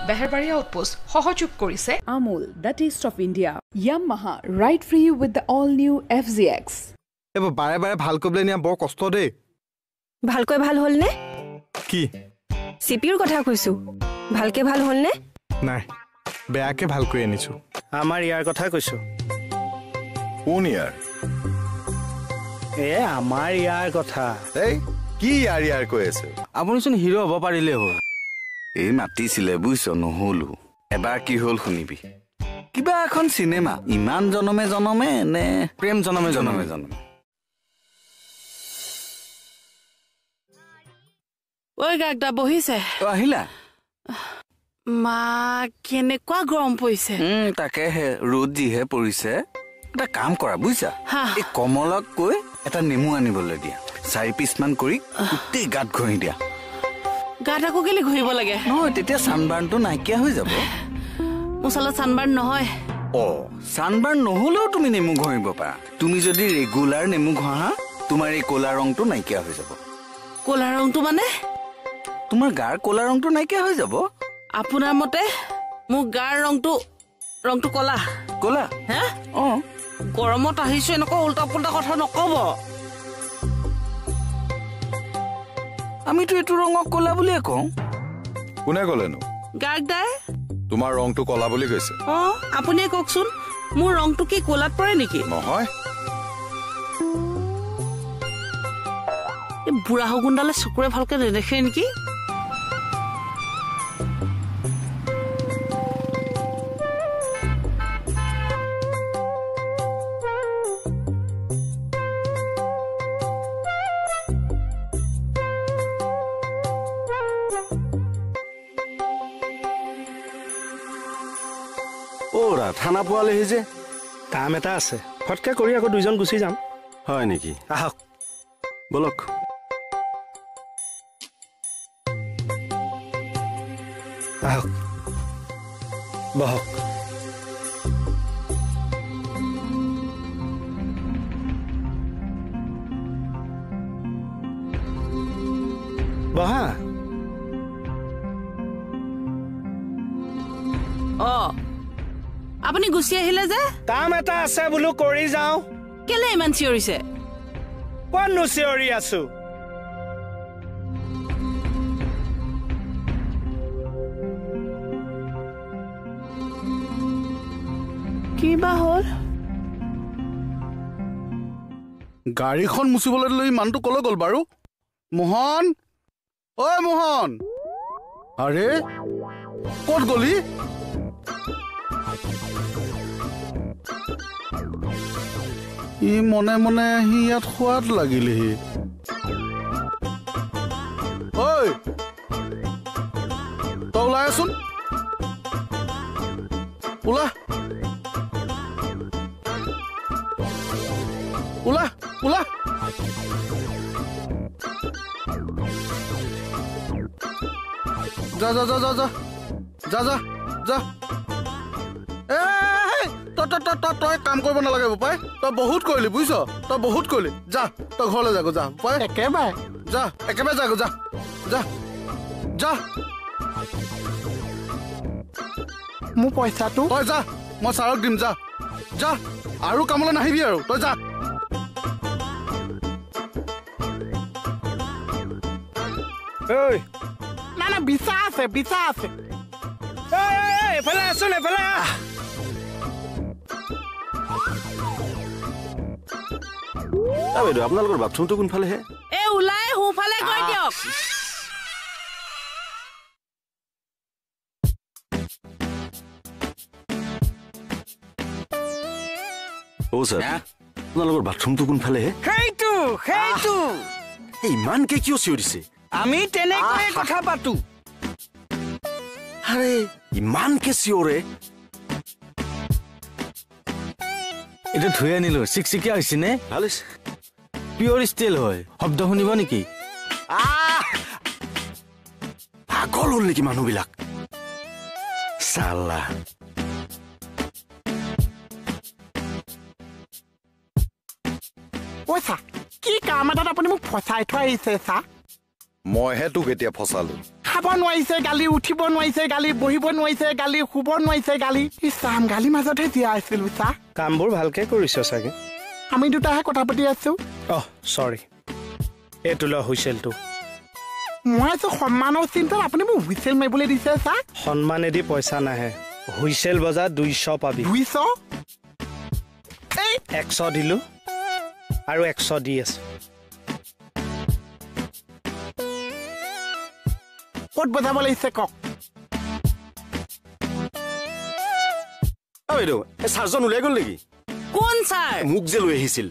বেহৰবাৰী outpost সহযোগ কৰিছে Amul, the taste of India. Yamaha, ride free with the all new FZX. এইবোৰ বাৰে বাৰে ভাল কৰিবলৈ নিয়া বৰ কষ্ট দেই। ভালকৈ ভাল হ'লনে? কি চিপিউৰ কথা কৈছো, ভালকে ভাল হ'লনে? নাই, বেয়াকে ভাল কৰি আনিছো। আমাৰ ইয়াৰ কথা কৈছো। কোন ইয়াৰ? এ আমাৰ ইয়াৰ কথা। এই কি ইয়াৰ ইয়াৰ কৈ আছে? আপুনিচোন হিৰো হ'ব পাৰিলে হ'ল। এই মাতিছিলে বুজিছ, নহলো। এবাৰ কি হ'ল শুনিবি, কিবা এখন চিনেমা ইমান জনমে জনমে নে প্ৰেম জনমে জনমে জনমে। ঐ গাগদা বহিছে। অ আহিলা? মা কেনেকুৱা গৰম পৰিছে। তাকেহে ৰ'দ যিহে পৰিছে। এটা কাম কৰা বুজিছা, এই কমলক কৈ এটা নেমু আনিবলৈ দিয়া, 4 পিচ মান কৰি গোটেই গাত ঘঁহি দিয়া। গাত আকৌ কেলে ঘঁহিব লাগে? নহয়, তেতিয়া চানবাৰ্ণটো নাইকিয়া হৈ যাব। মোৰ চালত চানবাৰ্ণ নহয়। অ চানবাৰ্ণ নহ'লেও তুমি নেমু ঘঁহিব পাৰা। তুমি যদি ৰেগুলাৰ নেমু ঘঁহা, তোমাৰ এই ক'লা ৰংটো নাইকিয়া হৈ যাব। ক'লা ৰংটো মানে? তোমাৰ গাৰ ক'লা ৰংটো নাইকিয়া হৈ যাব। আপোনাৰ মতে মোৰ গাৰ ৰংটো ক'লা? ক'লা হে? অ গৰমত আহিছো, এনেকুৱা উল্টা পুল্টা কথা নকব। আমিতো এইটো ৰঙক ক'লা বুলিয়ে কওঁ। কোনে ক'লেনো? গাৰ্গদাই। তোমাৰ ৰংটো ক'লা বুলি কৈছে? অ আপুনিয়ে কওকচোন, মোৰ ৰংটো কি ক'লাত পৰে নেকি? নহয়। এই বুঢ়া শগুনডালে চকুৰে ভালকে নেদেখে নেকি? থানা পোৱালেহি যে। কাম এটা আছে, ফটকে কৰি আকৌ দুইজন গুচি যাম। হয় নেকি? আহক বলক। আহক বহক। বহা। অ আপুনি গুচি আহিলে যে? কাম এটা আছে বোলো কৰি যাওঁ। কেলে ইমান চিঞৰিছে? ক'তনো চিঞৰি আছো? কিবা হ'ল? গাড়ীখন মুচিবলৈ লৈ মানুহটো ক'লৈ গ'ল বাৰু? মোহন, ঐ মোহন, আৰে ক'ত গ'লি? ই মনে মনে আহি ইয়াত সোৱাদ লাগিলেহি। ঐ তই ওলাই আছোন, ওলা ওলা ওলা। যা যা যা যা যা যা যা যা। এ তই তই তই তই কাম কৰিব নালাগে বোপাই, তই বহুত কৰিলি বুজিছ, তই বহুত কৰিলি। যা তই ঘৰলৈ যাগৈ, যা বোপাই, একেবাৰে যা, একেবাৰে যাগৈ, যা যা যা। মোৰ পইচাটো? তই যা, মই ছাৰক দিম, যা যা, আৰু কামলৈ নাহিবি আৰু, তই যা। না না, বিচা আছে, বিচা আছে। এফালে আছোন, এফালে আহ। বাইদেউ আপোনালোকৰ বাথৰুমটো কোনফালেহে? এই ওলাই সোঁফালে গৈ দিয়ক। অ ছাৰ, আপোনালোকৰ বাথৰুমটো কোনফালেহে? সেইটো সেইটো। ইমানকে কিয় চিঞৰিছে? আমি তেনেকৈয়ে কথা পাতো। আৰে ইমানকে চিঞৰে। এইটো ধুই আনিলো, চিকচিকীয়া হৈছে নে? ভাল হৈছে, পিয়ৰ ষ্টিল হয়। শব্দ শুনিব নেকি? পাগল হ'ল নেকি মানুহবিলাক? চালা ঐ চা, কি কাম এটাত আপুনি মোক ফচাই থৈ আহিছে চা। মইহে তোক এতিয়া ফচালো। খাব নোৱাৰিছে গালি, উঠিব নোৱাৰিছে গালি, বহিব নোৱাৰিছে গালি, শুব নোৱাৰিছে গালি। ইছাম গালি মাজতহে জীয়াই আছিলো। চা, কামবোৰ ভালকে কৰিছ চাগে। আমি দুটাহে কথা পাতি আছো। অহ চৰি, এইটো ল হুইচেলটো। মই আছো সন্মানৰ চিন্তাত, আপুনি মোক হুইচেল মাৰিবলৈ দিছে। চা, সন্মানেদি পইচা নাহে, হুইচেল বজা 200 পাবি। 200? 100 দিলো আৰু 100 দি আছো। ক'ত বজাব লাগিছে কওক? বাইদেউ, এই ছাৰজন ওলাই গ'ল নেকি? কোন ছাৰ? মোক যে লৈ আহিছিল।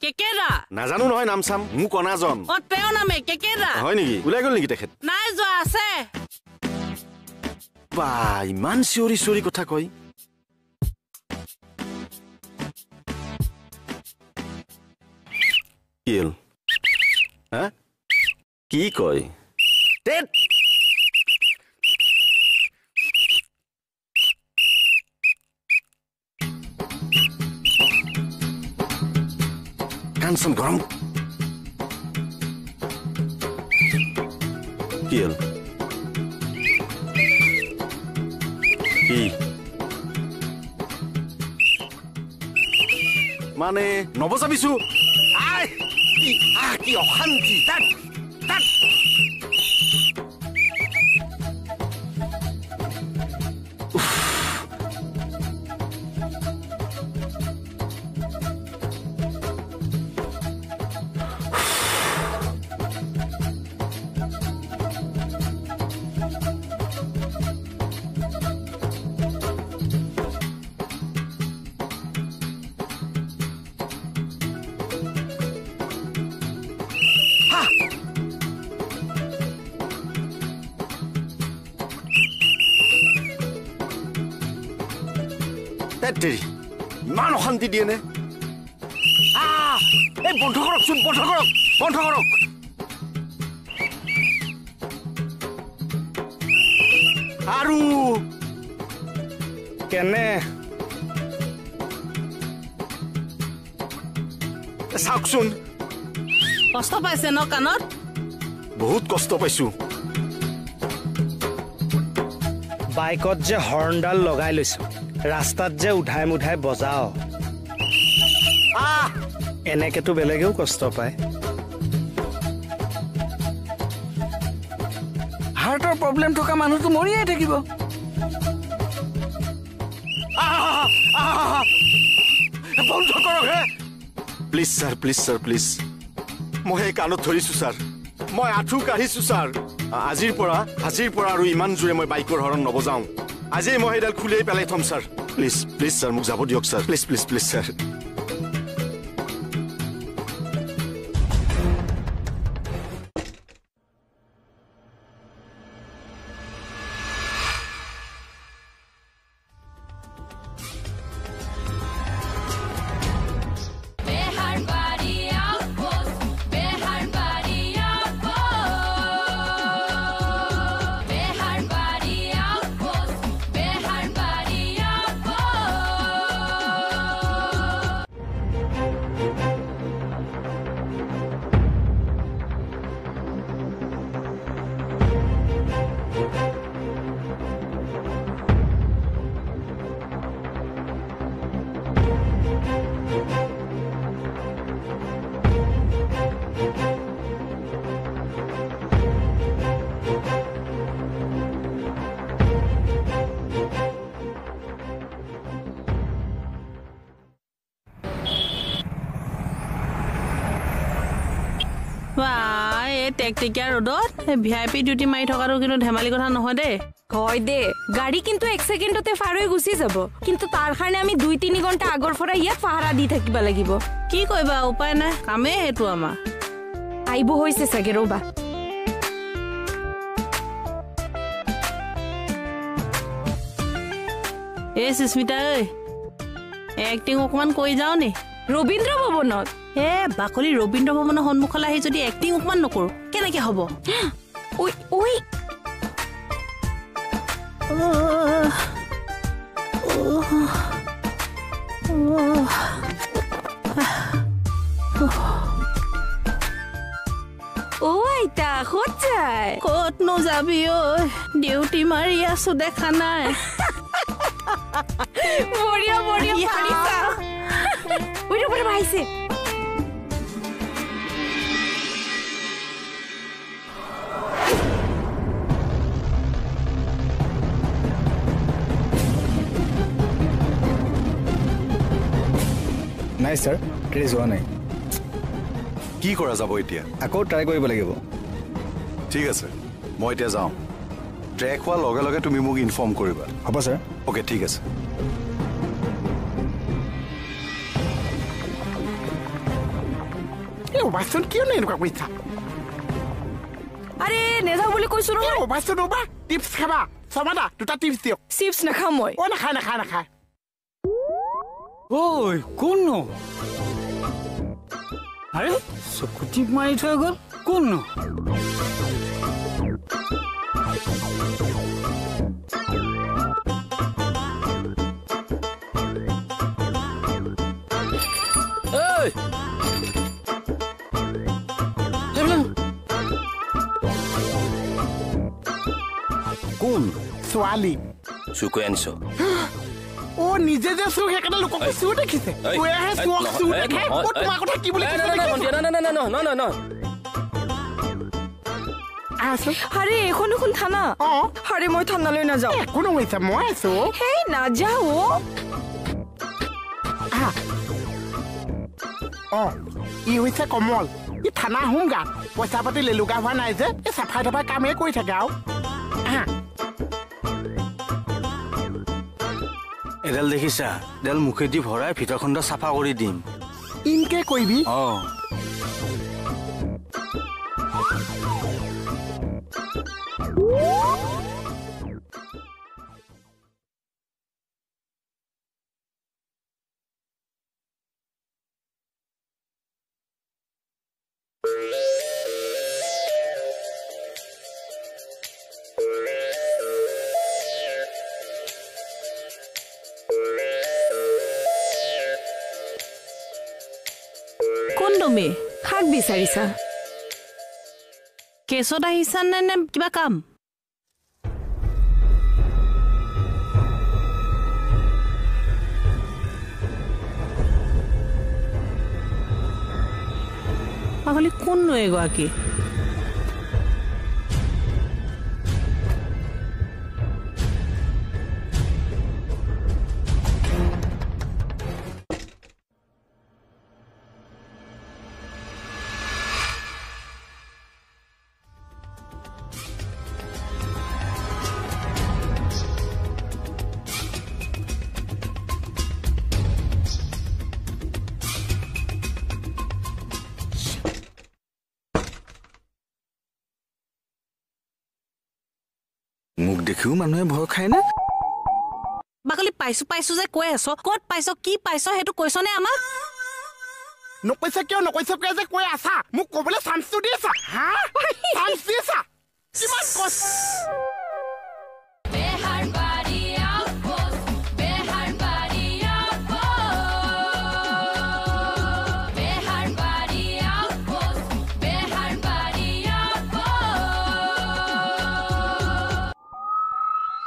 কেকেদা? নাজানো নহয় নাম চাম, মোক অনাজন। অ, তেওঁ নামে কেকেদা। হয় নেকি? ওলাই গ'ল নেকি তেখেত? নাই যোৱা, আছে। বা, ইমান চিঞৰি চিঞৰি কথা কয়। কি হ'ল? হা, কি কয়? কানচন গৰম। কি হ'ল? কি মানে নবজাবিছো? আই কি কি অশান্তি। তাত তাত ইমান অশান্তি দিয়ে নে? এই বন্ধ কৰকচোন, বন্ধ কৰক, বন্ধ কৰক। আৰু কেনে চাওকচোন, কষ্ট পাইছে ন কাণত? বহুত কষ্ট পাইছো। বাইকত যে হৰ্ণডাল লগাই লৈছো, ৰাস্তাত যে উধাই মুধাই বজাও, এনেকেতো বেলেগেও কষ্ট পায়। হাৰ্টৰ প্ৰব্লেম থকা মানুহটো মৰিয়ে থাকিব। বন্ধ কৰক হে। Please sir, please sir, please. মই সেই কাণত ধৰিছো ছাৰ, মই আঁঠু কাঢ়িছো ছাৰ। আজিৰ পৰা আৰু ইমান জোৰে মই বাইকৰ হৰণ নবজাওঁ। আজিয়ে মই সেইডাল খুলিয়েই পেলাই থ'ম ছাৰ। প্লিজ প্লিজ ছাৰ, মোক যাব দিয়ক sir. Please please please sir. টেকটেকীয়া ৰ'দত ভি আই পি ডিউটি মাৰি থকাটো কিন্তু ধেমালি কথা নহয় দেই। হয় দে, গাড়ী কিন্তু এক ছেকেণ্ডতে পাৰ হৈ গুচি যাব, কিন্তু তাৰ কাৰণে আমি 2-3 ঘণ্টা আগৰ পৰা ইয়াত পাহাৰা দি থাকিব লাগিব। কি কৰিবা, উপায় নাই, কামেই সেইটো আমাৰ। আহিব হৈছে চাগে, ৰ'বা। এই সুস্মিতা ঐ, এক্টিং অকণমান কৰি যাওঁ নি ৰবীন্দ্ৰ ভৱনত? এ বাকলি, ৰবীন্দ্ৰ ভৱনৰ সন্মুখলৈ আহি যদি এক্টিং অকণমান নকৰোঁ কেনেকে হ'ব? ঐ ঐ, অ আইতা, ক'ত যায়? ক'তনো যাবি ঐ, ডিউটি মাৰি আছো দেখা নাই? বঢ়িয়া বঢ়িয়া পাৰিছা। ঐ ৰ'বা ৰ'বা, আহিছে। নাই ছাৰ, ট্ৰেছ হোৱা নাই। কি কৰা যাব এতিয়া? আকৌ ট্ৰাই কৰিব লাগিব। ঠিক আছে, মই এতিয়া যাওঁ। ট্ৰেক হোৱাৰ লগে লগে তুমি মোক ইনফৰ্ম কৰিবা। হ'ব ছাৰ। অ'কে, ঠিক আছে। এই ৰ'বাচোন, কিয়নো এনেকুৱা কৰিছা? আৰে নেযাওঁ বুলি কৈছো নহয়। ৰ'বাচোন ৰ'বা, টিপছ খাবা? শৰ্মাদা, দুটা টিপছ দিয়ক। চিপছ নাখাওঁ মই। অ নাখায় নাখায় নাখায়। ঐ কোননো? আৰে চকু টিপ মাৰি থৈ গ'ল, কোননো? কোন? ছোৱালী। চুৰ কৰি আনিছ? অ নিজে যে চুৰ, সেইকাৰণে লোককো চুৰ দেখিছে। তোৱেহে চোৰক চুৰ দেখে। অ তোমাৰ কথা কি বুলি কৈছে? আৰে এইখন দেখোন থানা। আৰে মই থানালৈ নাযাওঁ। একো নহৈছে, মই আছো। সেই নাযাওঁ অ। ই হৈছে কমল, ই থানা হোমগাৰ্ড। পইচা পাতি লেলুকা হোৱা নাই যে, এই চাফাই তাফাই কামেই কৰি থাকে আৰু। এডাল দেখিছা, এডাল মুখেদি ভৰাই ভিতৰখনটা চাফা কৰি দিম। ইনকে কৰিবি? অ। কোন তুমি? শাক বিচাৰিছা? কেছত আহিছা নে নে কিবা কাম? পাগলী কোননো এইগৰাকী? মোক দেখিও মানুহে ভয় খায় নে? বাকলি পাইছো পাইছো যে কৈ আছ, ক'ত পাইছ কি পাইছ সেইটো কৈছনে আমাক? নকৈছ কিয়? নকৈছ কিয় যে কৈ আছা? মোক ক'বলৈ চান্সটো দি আছা। হা, চান্স দি আছা? কিমান কষ্ট।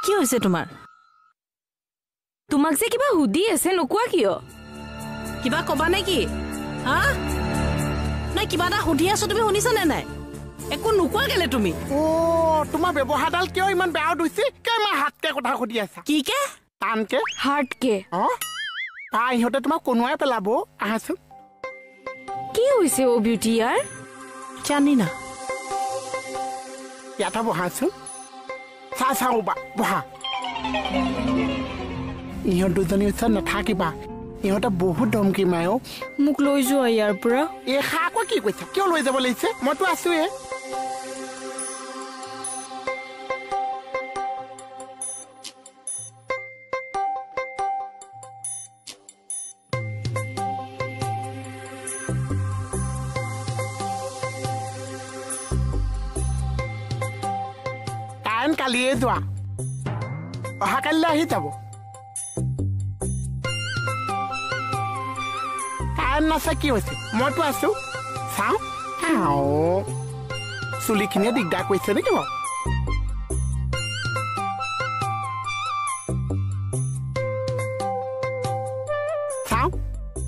কি হৈছে তোমাৰ? তোমাক যে কিবা সুধি আছে, নোকোৱা কিয়? কিবা কবা নেকি? হা, নাই কিবা এটা সুধি আছো, তুমি শুনিছা নে নাই? একো নোকোৱা কেলে তুমি? অ তোমাৰ ব্যৱহাৰডাল কিয় ইমান বেয়া দিছে? কিয় ইমান হাতকে কথা সুধি আছা? কি কে? টানকে, হাৰ্ডকে। অ পাই ইহঁতে তোমাক কোনোৱাই পেলাব। আহাচোন। কি হৈছে অ বিউটি ইয়াৰ? জানি না। ইয়াতে বহাচোন। চা চাওঁ বা বহা। ইহঁত দুজনীৰ ওচৰত নাথাকিবা, ইহঁতে বহুত ধমকি মাৰে অ। মোক লৈ যোৱা ইয়াৰ পৰা। এই খা আকৌ কি কৈছা? কিয় লৈ যাব লাগিছে? মইতো আছোৱে। কাৰেণ্ট কালিয়ে যোৱা, অহা কালিলৈ আহি যাব। কাৰেণ্ট নাছে কি হৈছে? মইতো আছো। চাওঁ। চুলিখিনিয়ে দিগদাৰ কৰিছে নেকি বাৰু? চাওঁ,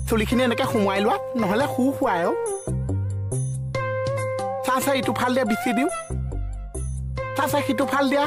চুলিখিনি এনেকে সোমোৱাই লোৱা, নহ'লে শু খুৱাই। অ চা চা, ইটো ফাল দিয়া বিচি দিওঁ, চা চা সিটো ফাল দিয়া।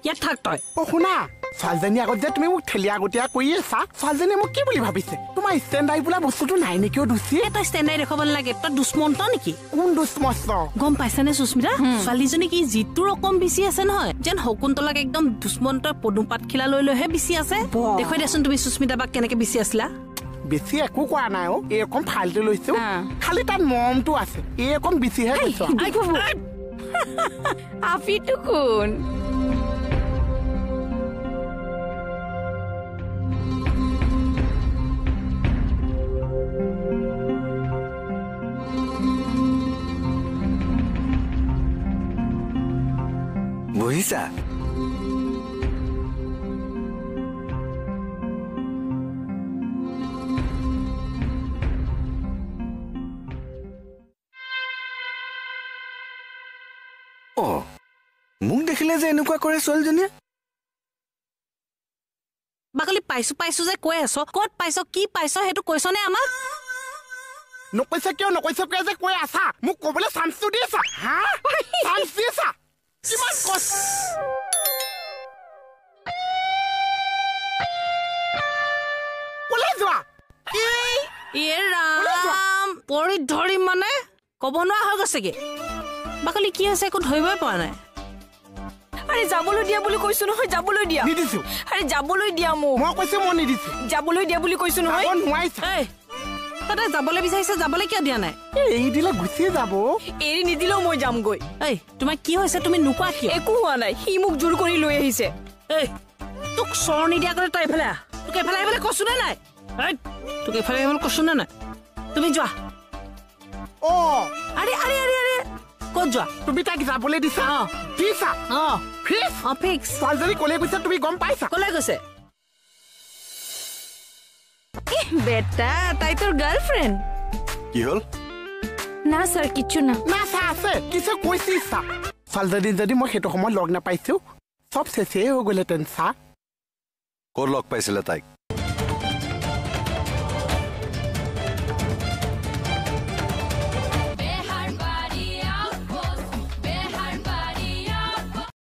ইয়াত থাক তই। অ শুনা, ছোৱালীজনী আগত যে তুমি মোক ঠেলিয়া আগতীয়া কৰি আছা, ছোৱালীজনীয়ে মোক কি বুলি ভাবিছে? তোমাৰ ষ্টেণ্ডাই বোলা বস্তুটো নাই নেকি? দোষী তই ষ্টেণ্ডাই দেখুৱাব নালাগে, তই দুষ্মন্ত নেকি? কোন দুষ্মস্ত গম পাইছানে সুস্মিতা? ছোৱালীজনী কি যিটো ৰকম বিচি আছে নহয়, যেন শকুন্তলাক একদম দুষ্মন্তই পদুম পাত খিলা লৈ লৈহে বিচি আছে। দেখুৱাই দিয়াচোন তুমি সুস্মিতা বাক কেনেকে বিচি আছিলা। বেছি একো কোৱা নাই অ, এইৰকম ফাইলটো লৈছো, খালি তাত মৰমটো আছে, এইৰকম বেছিহে কৈছো। আপিটো কোন? বহিছা? অ, মোক দেখিলে যে এনেকুৱা কৰে ছোৱালীজনীয়ে। বাকলি পাইছো পাইছো যে কৈ আছ, ক'ত পাইছ কি পাইছ সেইটো কৈছনে আমাক? নকৈছ কিয়? নকৈছ কিয় যে কৈ আছা? মোক ক'বলৈ চান্সটো দিছা, হা? চান্স দিছা? কিমান কষ্ট। ক'লে যোৱা? এ ৰাম, পৰি ধৰিম মানে ক'ব নোৱাৰা হৈ গৈছেগে। বাকলি কি হৈছে একো ধৰিবই পৰা নাই। আৰে যাবলৈ দিয়া বুলি কৈছো নহয়, যাবলৈ দিয়া। নিদিছো। আৰে যাবলৈ দিয়া মোক। মই কৈছো মই নিদিছো। যাবলৈ দিয়া বুলি কৈছো নহয়। নোৱাৰিছা। এই তাতে যাবলৈ বিচাৰিছে, যাবলৈ কিয় দিয়া নাই? এৰি দিলে গুচি যাব। এৰি নিদিলেও মই যামগৈ। এই তোমাৰ কি হৈছে তুমি নোকোৱা কিয়? একো হোৱা নাই, সি মোক জোৰ কৰি লৈ আহিছে। এই তোক চৰ নিদিয়া কৰি তই এইফালে আহ। তোক এইফালে আহিবলৈ কৈছো নে নাই? এই তোক এইফালে আহিবলৈ কৈছো নে নাই? তুমি যোৱা। অ আৰে আৰে আৰে আৰে, ক'ত যোৱা? তুমি তাইক যাবলৈ দিছা? দিছা? অ ফিক্স? অ ফিক্স। ছোৱালীজনী ক'লে গৈছে তুমি গম পাইছা? ক'লে গৈছে? বেটা, তাই তোৰ গাৰ্লফ্ৰেণ্ড। কি হ'ল? না ছাৰ, কিচ্ছু না। না ছাৰ আছে, কিছু কৈছিস ছাৰ। ছোৱালীজনী যদি মই সেইটো সময়ত লগ নাপাইছো, চব চেচেই হৈ গ'লহেঁতেন ছাৰ। ক'ত লগ পাইছিলে তাইক?